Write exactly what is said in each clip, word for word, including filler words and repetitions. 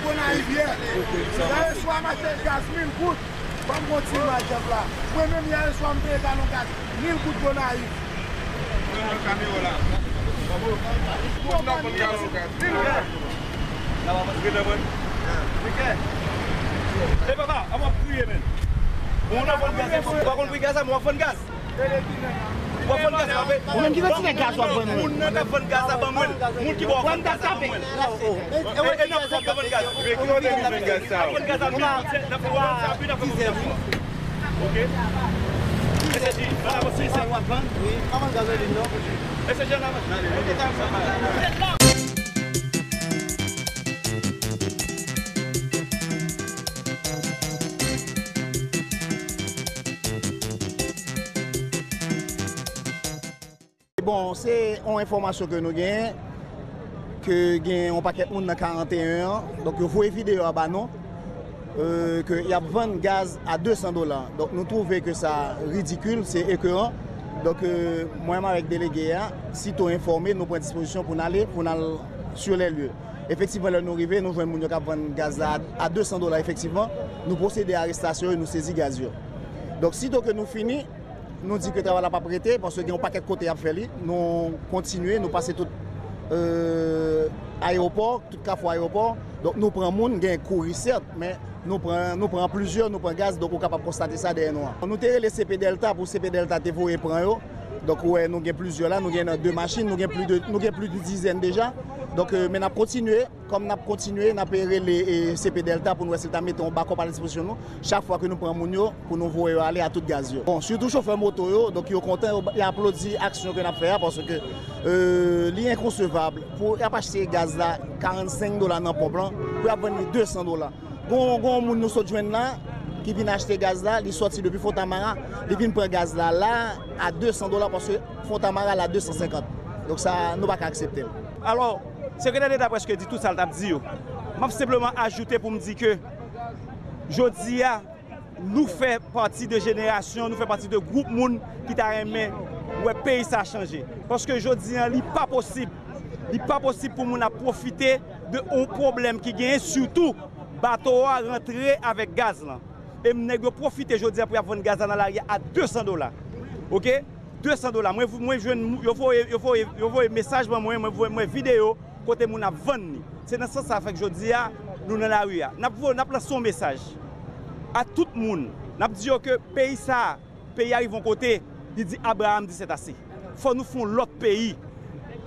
Gonayiv yè. Yè swa m achte gaz mil goud. Ban m yon ti imaj la. Mwen menm yè swa m peye galon gaz mil goud Gonayiv. Mwen nan kamyon la. Mwen nan vann galon gaz mil goud. Epa, pa, an w ap kriye, men. Mwen nan vann gaz, ou pa konn pri gaz la, mwen ap vann gaz. Ou ap vann gaz la, ou menm ki vann ti nèg gaz w ap vann mwen. Moun nan k ap vann gaz la ban mwen l. Moun ki ba w vann gaz la ban mwen l. E, e n ap vann gaz. N ap vann gaz la, n ap vann gaz la. Ok. Mesye G, ban avanse, se w ap vann. Wi, pa vann gazolin non. Mesye G, n avanse. Bon, se yon enfòmasyon ke nou genyen, ke gen yon pakèt moun nan karanteyen an, donk yo voye videyo a ba nou, euh, ke y ap vann gaz a de san dola. Donk nou twouve ke sa ridikil, se ekoran. Donk, euh, mwen menm avèk delege a, sito enfòme, nou pran dispozisyon pou n ale, pou n al sur les lieux. Efektivman, lè nou rive, nou jwenn moun yo k ap vann gaz la a, a de san dola efektivman. Nou pwosede a arestasyon yo, nou sezi gaz yo. Donk, sito ke nou fini, nou di ke travay la p ap rete, paske gen yon pakèt kote y ap fè li. Nou kontinye, nou pase tout, euh, ayewopò, tout kafou ayewopò. Donk, nou pran moun, gen kouri sèt, men nou pran, nou pran plizyè, nou pran gaz, donk ou kapab konstate sa dèyè nou an. Nou te rele C P Delta pou C P Delta te voye pran yo. Donk, ou wè, nou gen plizyè la, nou gen nan de machin, nou gen plis de, nou gen plis de dizèn deja. Donk, euh, men n ap kontinye. Kòm n ap kontinye, n ap rele, e, C P Delta pou n wè si l ta mete yon bakòp a dispozisyon nou, chak fwa ke nou pran moun yo, pou nou voye yo ale a tout gaz yo. Bon, sitou chofè moto yo, donk yo kontan, yo, y aplodi aksyon ke n ap fè a, paske, e, li enkonsevab pou y ap achte gaz la karannsenk dola nan ponp lan, pou y ap vann li de san dola. Gon, gon moun nou sot jwenn la, ki vin achte gaz la, li sòti depi Fontamara, li vin pran gaz la, la, a de san dola, paske Fontamara la de san senkant. Donk sa, nou pa ka aksepte l. Alò, Sekretè Deta prèske di tout sa l t ap di yo. M ap senpleman ajoute pou m di ke jodi a, nou fè pati de jenerasyon, nou fè pati de gwoup moun ki ta renmen wè peyi sa chanje. Paske jodi a, li pa posib, li pa posib pou moun ap pwofite de yon pwoblèm ki genyen, sitou bato a rantre avèk gaz lan. E nèg yo pwofite jodi a pou y ap vann gaz la nan lari a a de san dola. Oke? De san dola. Mwen, mwen jwenn, yo voye, yo voye, yo voye mesaj ban mwen, mwen voye, mwen videyo kote moun ap vann li. Se nan sans sa fèk jodi a, nou nan lari a. N ap voye, n ap lanse yon mesaj a tout moun. N ap di yo ke peyi sa a, peyi a rive yon kote, li di Abraham di c'est assez. Fò nou fè yon lòt peyi.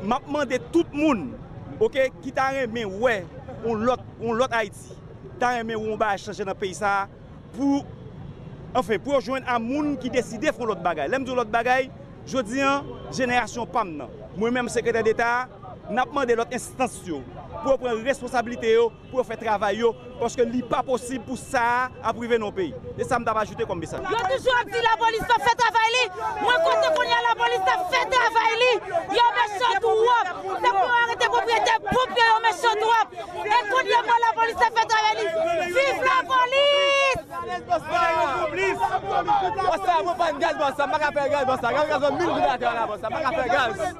M ap mande tout moun, oke, ki ta renmen wè yon lòt, yon lòt Ayiti, ta renmen wè yon bagay chanje nan peyi sa a, pou, anfen, pou yo jwenn a moun ki deside fè yon lòt bagay. Lè m di yon lòt bagay, jodi a, jenerasyon pa m nan, mwen menm Sekretè Deta a, n ap mande lòt enstans yo pou yo pran responsablite yo, pou yo fè travay yo, paske li pa posib pou sa a ap rive nan yon peyi. Se sa m t ap ajoute kòm mesaj. Yo toujou ap di lapolis p ap fè travay li. Mwen kontan kounye a lapolis ap fè travay li. Yo mechan twòp. Se pou yo arete pwopriyetè ponp yo, yo mechan twòp. E kounye a mwen lapolis ap fè travay li. Viv lapolis! Bòs sa, mwen pa n gaz, bòs sa, m pa ka fè gaz, bòs sa. Gaz, gaz, mil goud atè la, bòs sa, m pa ka fè gaz.